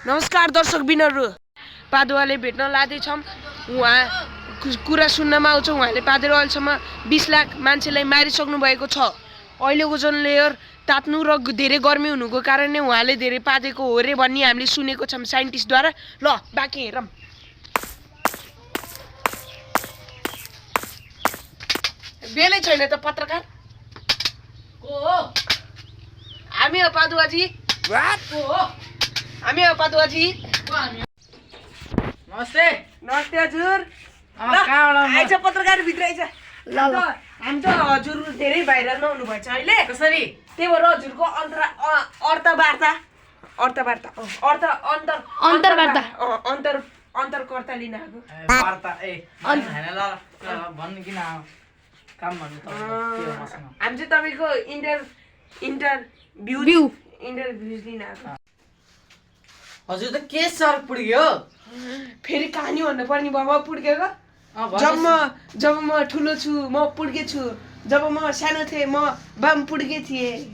नमस्कार दर्शकबिनहरु, पादुवाले भेट्न लादैछौं। उहाँ कुरा सुन्नमा आउँछ। उहाँले पादेर अहिलेसम्म 20 लाख मान्छेलाई मारिसक्नु भएको छ। अहिले ओजोन लेयर तात्नु र धेरै गर्मी हुनुको कारणले उहाँले धेरै पादेको हो रे भन्ने हामीले सुनेको छौं साइन्टिस्टद्वारा। ल बाँकी हेरौँ। बेलै छैन त पत्रकार को हो? हामी हो पादुवाजी। को हो? हामी हो पादुवाजी। नमस्ते। नमस्ते हजुर। कहाँबाट आइज पत्रकार भित्र आइज। हामी त हजुर धेरै भाइरल नहुनु भएछ अहिले। कसरी? त्यही भएर हजुरको अन्तरकर्ता लिन आएको। वार्ता हैन ल भन्नु किन काम भन्नु त के हो मसँग? हामी चाहिँ तपाईको इन्टरभ्यु लिन आएको। हजुर त के सर पुड्यो? फेरि कहानी भन्नु पर्ने बाबा पुड्केको। जब म ठुलो छु म पुड्के छु, जब म सानो थिएँ म बाम पुड्के थिएँ।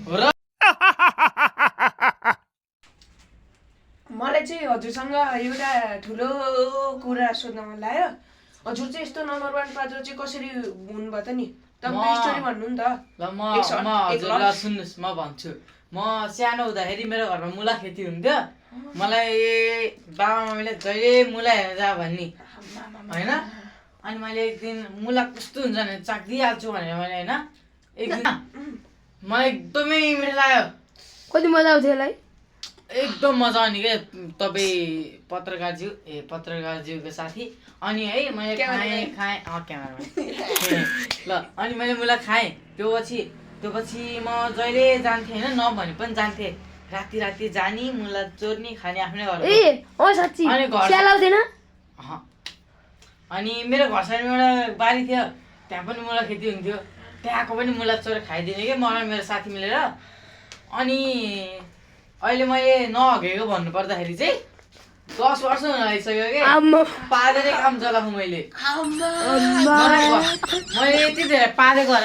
मलाई चाहिँ हजुरसँग एउटा ठुलो कुरा सोध्न मन लाग्यो। हजुर चाहिँ यस्तो नम्बर 1 पादु चाहिँ कसरी हुनुभयो त नि? तपाईको स्टोरी भन्नु नि त। ल म हजुरलाई सुन्नुस्, म भन्छु। म सानो हुँदाखेरि मेरो घरमा मुला खेती हुन्थ्यो। मलाई बाबा मम्मीले जहिले मुला हेर्न जा भन्ने हैन। अनि मैले एक दिन मुला कस्तो हुन्छ भने चाख्दिहाल्छु भनेर मैले हैन एक दिन मलाई एकदमै मिठो लाग्यो। कति मजा आउँथ्यो यसलाई? एकदम मजा आउने के तपाईँ पत्रकारज्यूको साथी। अनि है मैले खाएँ क्यामेरामा ल अनि मैले मुला खाएँ। त्यो पछि म जहिले जान्थेँ होइन नभने पनि जान्थेँ। राति जाने मुला चोर्ने खाने आफ्नै घर। साँच्ची अनि स्याल आउँथेन? अनि मेरो घर साइडमा एउटा बारी थियो, त्यहाँ पनि मुला खेती हुन्थ्यो। त्यहाँको पनि मुला चोरेर खाइदिने कि मलाई मेरो साथी मिलेर। अनि अहिले मैले नहगेको भन्नुपर्दाखेरि चाहिँ 10 वर्ष हुन लागिसक्यो कि पादेरै काम चलाएको मैले। मैले यति धेरै पादे घर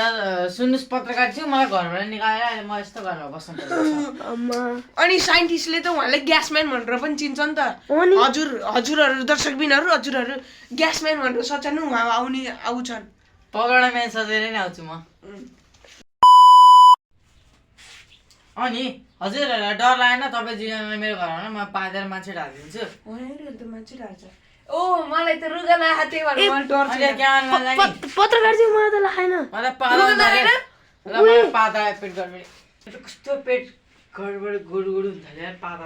सुन्नुहोस् पत्रकार छु, मलाई घरबाट निकालेर अहिले म यस्तो गरेर बस्नु पर्छ। अनि साइन्टिस्टले त उहाँलाई ग्यासम्यान भनेर पनि चिन्छ नि त। हजुरहरू दर्शकबिनहरु, हजुरहरू ग्यासम्यान भनेर सचाउनु उहाँ आउँछन्। पगडा म्यान सजेर नै आउँछु म। अनि हजुरहरूलाई डर लागेन? तपाईँ जीवनमा मेरो घरमा म पादेर मान्छे ढालिदिन्छु। ओ मलाई त रुगा लाग्यो त्यही भएर मलाई डर छ। पत्रकार चाहिँ मलाई त लागेन। मलाई मलाई पादा पेट गडबडी कस्तो पेट गडबडी गुडुगुडु हुन्छ यार। पादा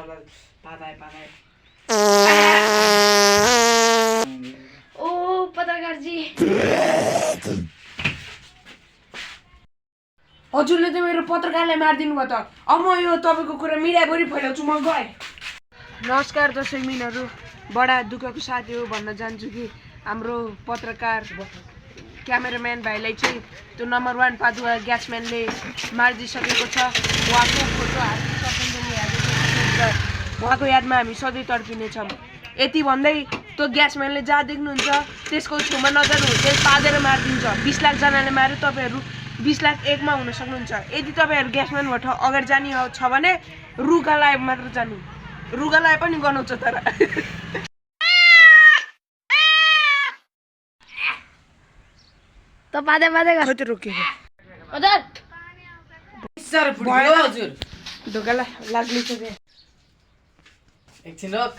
ओ पत्रकारजी हजुरले त मेरो पत्रकारलाई मारिदिनु भयो त। अब म यो तपाईँको कुरा मिडियाभरि फैलाउँछु। म गएँ। नमस्कार दर्शकबिनहरु, बडा दुःखको साथी हो भन्न चाहन्छु कि हाम्रो पत्रकार क्यामेराम्यान भाइलाई चाहिँ त्यो नम्बर 1 पादुवा ग्यासम्यानले मारिदिइसकेको छ। उहाँको फोटो हामी सबैजनाले हेरेको उहाँको यादमा हामी सधैँ तड्पिनेछौँ। यति भन्दै त्यो ग्यासम्यानले जहाँ देख्नुहुन्छ त्यसको छेउमा नजानु, त्यही पादेर मारिदिन्छ। 20 लाख जनाले मार्यो, तपाईँहरू 20 लाख 1 मा हुन सक्नुहुन्छ। यदि तपाईँहरू ग्यासम्यान भएर अगाडि जाने छ भने रुगा लाए मात्र जानु। रुगा लाए पनि गनाउँछ तर। त पादे कति रोकेको हजुर सर पुड्यो हजुर। ढोका लाग्ली छ। एकछिन रोक।